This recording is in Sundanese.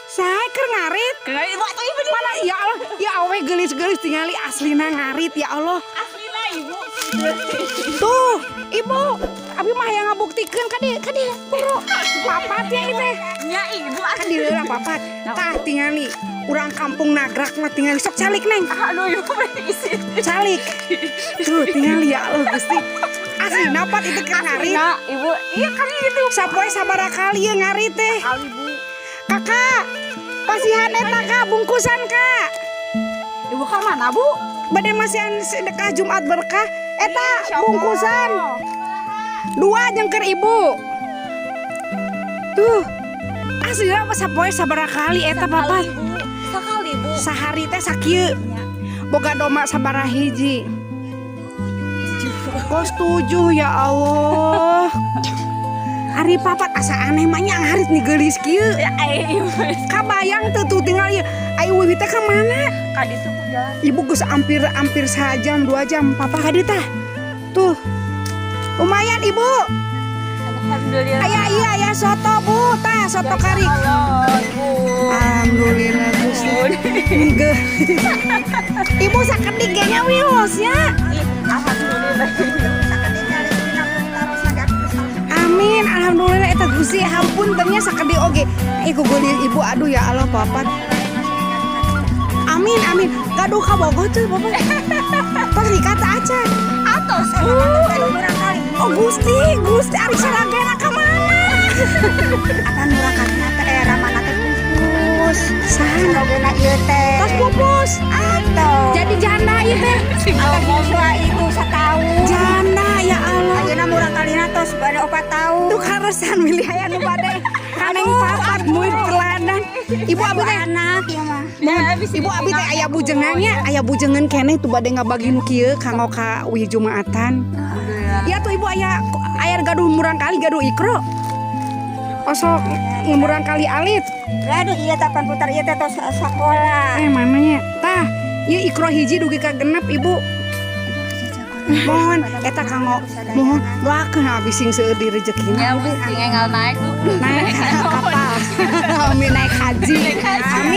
Saha keur ngarit? Keur Ibu atau Ibu di Mana, ya Allah, ya awe geulis-geulis, tingali aslina ngarit, ya Allah. Aslina, Ibu. Tuh, Ibu, abi mah yang ngabuktikeun ka dieu, ka dieu. Buru. Papat ya itu. Nya, Ibu. Kan di heula papat. Tah, tingali urang kampung Nagrak mah tingali, sok calik, Neng. Aduh, Ibu isi. Calik. Tuh, tingali, ya Allah Gusti. Asli napat itu keur ngarit. Nah, Ibu, iya kan gitu. Sapoe sabaraha kali ya ngarit teh? Kali, Bu. Kakak, pasihan eta, Kak, bungkusan, Kak. Ibu ka mana, Bu? Bade masihan sedekah Jumat Berkah eta. Insya Allah. Bungkusan dua jeung keur Ibu. Tuh. Asli apa sapoe sabaraha kali eta papat? Sekali, Bu. Sekali, Bu. Sehari teh sakieu. Boga domba sabaraha hiji? Kos tujuh, ya Allah. Ari papat asa aneh mah nya ngarit nih geulis kieu. Ya, Ibu. Kabayang teu tuh tinggal ieu. Ayo, wiwi teh ka mana? Ka ditu ku jalan. Ibu geus hampir hampir sajam 2 jam papa ka dieu tah. Tuh. Lumayan, Ibu. Alhamdulillah. Aya iya aya soto, Bu, tah soto kari. Allah, Ibu. Alhamdulillah Gusti. Nih geulis. Ibu sakedik ge nya wios nya. Ih, alhamdulillah. Amin, alhamdulillah eta Gusti, hampun teh nya sakedik oge. Eh, ku geulis Ibu, aduh ya Allah, papat. Amin, amin. Gaduh kabogoh tuh, Bapak. Tos nikah teh acan? Atos, Bu. Oh Gusti, Gusti, ari saragana ka mana? Akan murangkalihna teh ramana teh pupus. Saha? Saragana ieu teh. Tos pupus. Atos. Jadi janda ieu teh. Atau yuswa itu setahun. Janda, ya Allah. Ayeuna murangkalihna tos bade 4 tahun. Tuh karesan milih aya nu bade kaneng papat murid teladan. Ibu, abi teh Anak ieu mah. Ya, abis Ibu, abi teh aya bujengannya, aya bujengan keneh tuh bade ngabagi nu kieu kanggo ka uih Jumatan. Ya tuh, Ibu, aya aya gaduh murangkali, gaduh Iqro. Osok murangkali alit. Aduh, iya tapan putar ieu teh tos sakola. Eh, mananya? Tah, ieu Iqro hiji dugi ka 6, Ibu. Mohon eta kanggo, mohon doakeun abi sing seueur di rezekina. Ya, Bu, sing enggal naik, Bu. Naik kapal. Amin, naik haji. Amin.